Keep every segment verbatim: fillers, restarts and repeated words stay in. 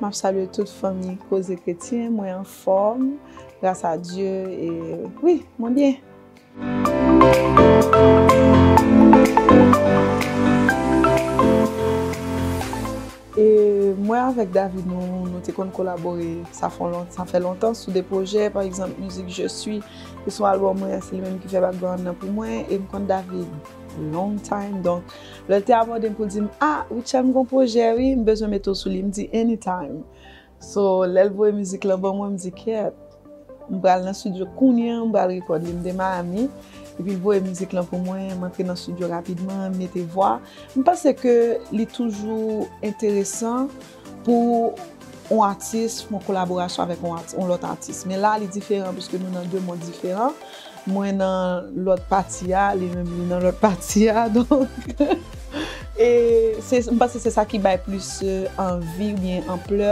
M ap salye tout fanmi Koze Kretyen, mwen anfòm, gras a Dye, e wi, mwen byen. E mwen avèk David, nou, nou te konn kolabore, sa fè lon-, sa fè lontan, sou de pwojè, pa egzanp, mizik Je suis, ki sou albòm mwen, se li menm ki fè background nan pou mwen, e m konn David long time, donk, lè l te abòde m pou l di m, "Ah, Rutshelle, m gon pwojè, wi, m bezwen mete w sou li," m di, "Anytime." So, lè l voye mizik lan ban mwen, m di, "Kèt, m pral nan studio kounye a, m pral rekòd li." M te Miami, epi l voye mizik lan pou mwen, m antre nan studio rapidman, m mete vwa. M panse ke li toujou enteresan pou yon atis, yon kolaborasyon avèk yon ati-, yon lòt atis. Men la, li diferan, piske nou nan de mond diferan. Mwen nan lòt pati a, li menm li nan lòt pati a, donk, e se, m panse se sa ki bay plis, e, anvi oubyen anplè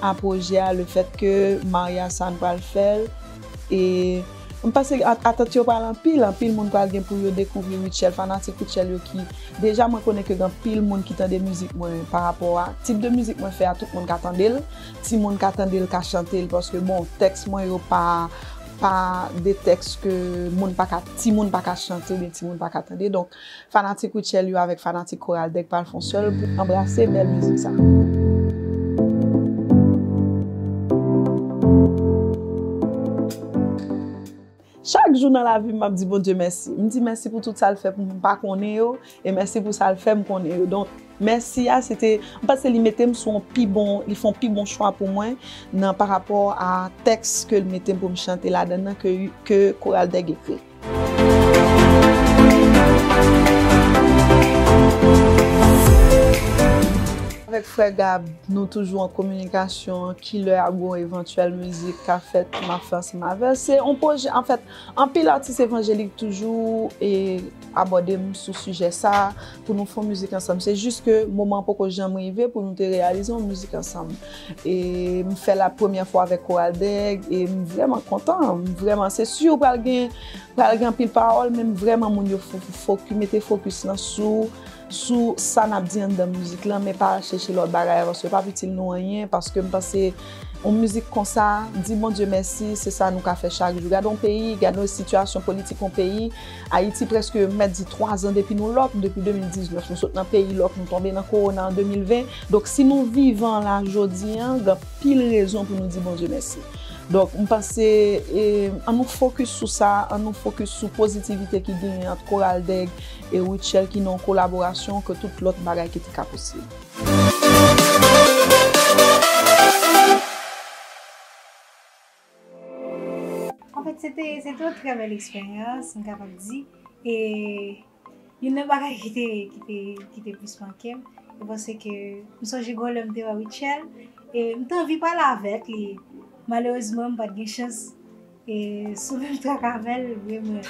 a pwojè a, lefèt ke maryaj sa a n pral fè l, e m panse at-, atant yo pral anpil, anpil moun pral gen pou yo dekouvri Rutshelle, fanatik Rutshelle yo ki, deja mwen konnen ke gen anpil moun ki tande mizik mwen pa rapò a tip de mizik mwen fè a, tout moun ka tande l, timoun ka tande l, ka chante l, paske bon, tèks mwen yo pa, pa de tèks ke moun pa ka, timoun pa ka chante oubyen timoun pa ka tande. Donk, fanatik Rutshelle yo avèk fanatik Koral Dèg pral fè yon sèl pou anbrase bèl mizik sa. Chak jou nan lavi m, m ap di Bondye mèsi. M di mèsi pou tout sa l fè pou mwen, m pa konnen yo, e mèsi pou sa l fè m konnen yo. Donk, mèsi a, se te, m panse li mete m sou yon pi bon, li fè yon pi bon chwa pou mwen nan pa rapò a tèks ke l mete m pou m chante ladan nan ke, ke Koral Dèg ekri. Avèk frè Gab, nou toujou an kominikasyon, kilè ap gon evantyèl mizik ka fèt, m ap fè ansanm avè l. Se yon pwojè, anfèt, anpil atis evanjelik toujou, e, abòde m sou sijè sa, pou nou fè yon mizik ansanm. Se jis ke moman an poko janm rive pou nou te reyalize yon mizik ansanm. E m fè l la premyè fwa avèk Koral Dèg, e m vrèman kontan, m vrèman, se si w pral gen, pral gen anpil pawòl, men m vrèman moun yo fo-, foki-, mete fokis lan sou, sou sa n ap di anndan mizik lan, men pa chèche lòt bagay, paske l p ap itil nou anyen, paske m panse yon mizik konsa, di Bondye mèsi, se sa nou ka fè chak jou. Gade yon peyi, gade yon sitiyasyon politik yon peyi. Ayiti prèske mèt di twa zan depi nou lòk, depi de mil diznèf. Nou sot nan peyi lòk, nou tonbe nan kowona an de mil ven. Donk, si nou vivan la jodi a, gen anpil rezon pou nou di Bondye mèsi. Donk, m panse, e, ann nou fokis sou sa, ann nou fokis sou pozitivite ki genyen ant Koral Dèg e Rutshelle ki nan yon kolaborasyon ke tout lòt bagay ki te ka posib. Anfèt, se te, se te yon trè bèl eksperyans, m kapab di. E youn nan bagay ki te, ki te, ki te plis manke m, se paske m sonje gon lè m te wè Rutshelle, e m te anvi pale avèk li. Malerezman, m pa t gen chans. E sou menm trak avè l, vre mwen.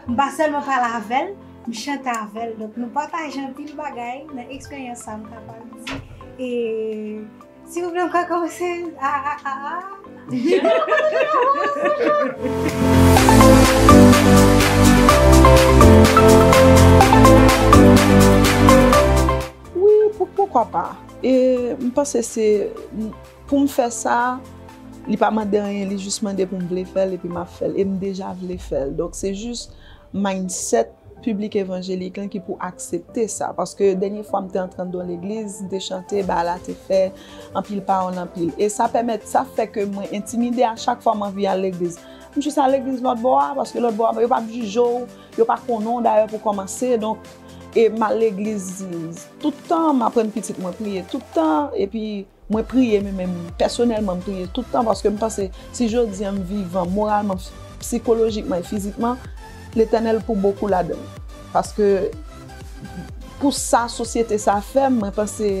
M pa sèlman pale avè l, m chante avè l. Donk, nou pataje anpil bagay nan eksperyans sa, m kapab di. E silvouplè, m ka kòmanse a, a, a, a. Wi, pou, poukwa pa? E m panse se, pou m fè sa, li pa mande anyen, li jis mande pou m vle fè l, epi m ap fè l. E m deja vle fè l. Donk, se jis mindset piblik evanjelik lan ki pou aksepte sa. Paske dènye fwa m te antre anndan yon legliz, m te chante, bagay la te fè anpil pawòl, anpil. E sa pèmèt, sa fè ke mwen entimide a chak fwa m anvi al legliz. M jis al legliz lòt bò a, paske lòt bò a, yo p ap jije w, yo pa konnen w dayè pou kòmanse. Donk, e m al legliz tout tan, m aprann pitit mwen priye tout tan, epi mwen priye, men menm pèsonèlman, m priye tout tan, paske m panse, si jodi a m vivan, moralman, sikolojikman e fizikman, Letènèl pou bokou ladan l. Paske pou sa sosyete sa fè m, mwen panse,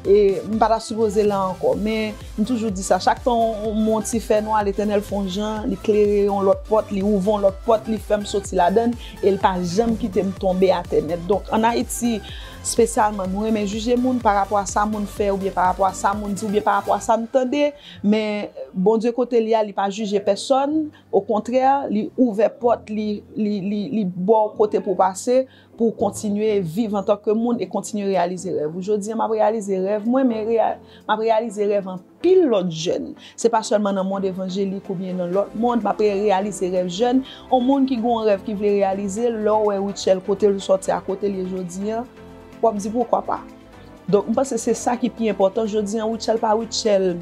e, m pa ta sipoze la ankò. Men m toujou di sa, chak tan m wè yon ti fènwa, Letènèl fè yon jan, li klere yon lòt pòt, li ouvè yon lòt pòt, li fè m soti ladan l, e l pa janm kite m tonbe atè nèt. Donk, ann Ayiti, espesyalman, nou renmen jije moun pa rapò a sa moun fè, oubyen pa rapò a sa moun di, oubyen pa rapò a sa n tande, men Bondye kote li a, li pa jije pèsòn, okontrè, li ouvè pòt, li, li, li, li ba w kote pou w pase, pou w kontinye viv antanke moun e kontinye reyalize rèv ou. Jodi a, m ap reyalize rèv mwen, men reya-, m ap reyalize rèv anpil lòt jèn. Se pa sèlman nan mond evanjelik oubyen nan lòt mond, m ap reyalize rèv jèn. On moun ki gen yon rèv ki vle reyalize, lè w wè Rutshelle kote l sòti a, kote l ye jodi a, w ap di poukwa pa. Donk, m panse se sa ki pi enpòtan. Jodi a, Rutshelle pa Rutshelle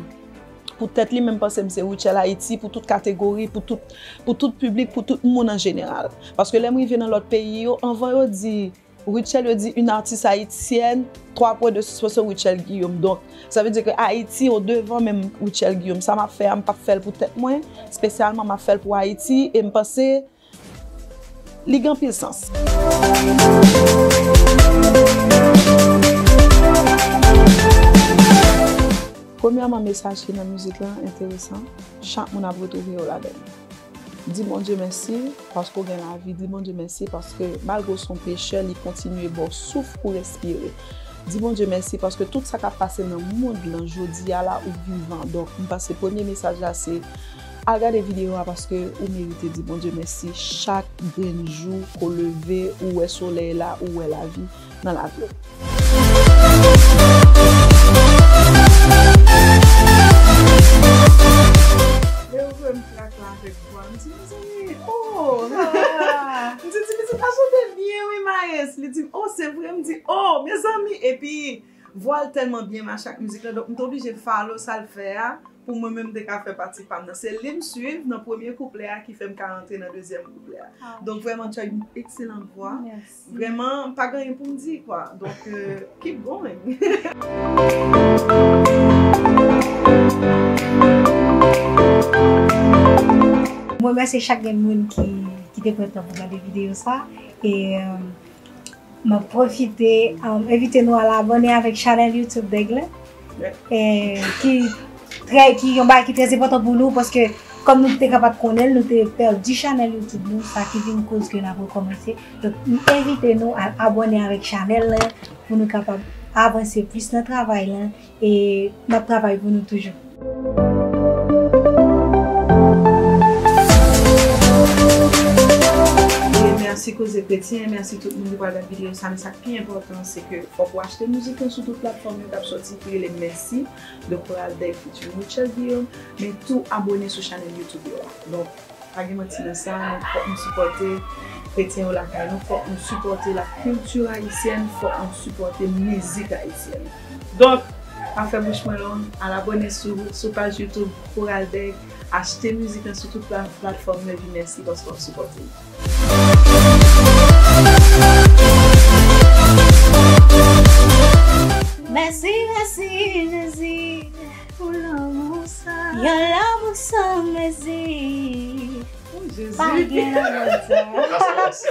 pou tèt li, men m panse m se Rutshelle Ayiti pou tout kategori, pou tout, pou tout piblik, pou tout moun an jeneral. Paske lè m rive nan lòt peyi yo, anvan yo di Rutshelle, yo di une artiste haïtienne, twa pwen de sispann, Rutshelle Guillaume. Donk, sa vle di ke Ayiti o devan menm Rutshelle Guillaume. Sa m ap fè a, m p ap fè l pou tèt mwen, espesyalman m ap fè l pou Ayiti, e m panse li gen anpil sans. Premyèman, mesaj ki nan mizik lan enteresan. Chak moun ap retwouve yo ladan l. Di Bondye mèsi paske w gen lavi. Di Bondye mèsi paske malgre w se yon pechè, li kontinye ba w souf pou w respire. Di Bondye mèsi paske tout sa k ap pase nan mond lan jodi a la, ou vivan. Donk, m panse premye mesaj la se al gade videyo a paske ou merite di Bondye mèsi chak grenn jou ke w leve, ou wè solèy la, ou wè lavi nan lavi w. Lè yo voye m trak la avèk vwa, m di, mezanmi, oh! M di, di, mezanmi, pa chante byen, wi, Maes. Li di, oh, se vre? M di, oh, mezanmi! Epi, vwa l tèlman byen mache ak mizik la, donk, m te oblije follow sa l fè a, pou mwen menm te ka fè pati pa m nan. Se li m swiv nan premye kouplè a ki fè m ka rantre nan dezyèm kouplè a. Ah. Donk, vrèman, tu as une excellente voix. Mèsi. Vrèman, pa gen anyen pou m di, kwa. Donk, euh, keep going. Mwen remèsye chak grenn moun ki, ki te pran tan pou gade videyo sa. E, euh, m ap pwofite, um, envite nou al abòne avèk chanèl YouTube Dèg la, eh, ki trè, ki yon bagay ki trè enpòtan pou nou, paske kòm nou te ka pa t konnen l, nou te pèdi chanèl YouTube nou, sa ki vin koz ke n ap rekòmanse. Donk, m envite nou al abòne avèk chanèl la, pou nou kapab avanse plis nan travay la, e n ap travay pou nou toujou. E mèsi Koze Kretyen, mèsi tout moun ki pral gade videyo sa, men sa k pi enpòtan, se ke fòk ou achte mizik lan sou tout platfòm yo k ap sòti, ki rele Mèsi, de Koral Dèg featuring Rutshelle Guillaume, men tou abòne sou chanèl YouTube yo a. Donk, pa gen manti nan sa, nou fòk nou sipòte kretyen yo lakay nou, fòk nou sipòte la kilti ayisyèn, fòk nou sipòte mizik ayisyèn. Donk, pa fè bouch mwen long, al abòne sou, sou paj YouTube Koral Dèg, achte mizik lan sou tout pla-, platfòm yo, epi mèsi paske w ap sipòte nou. Mèsi, mèsi, Jezi. Pou lanmou sa. Yon lanmou san mezi. Oh, Jezi. Pa gen lanmou sa.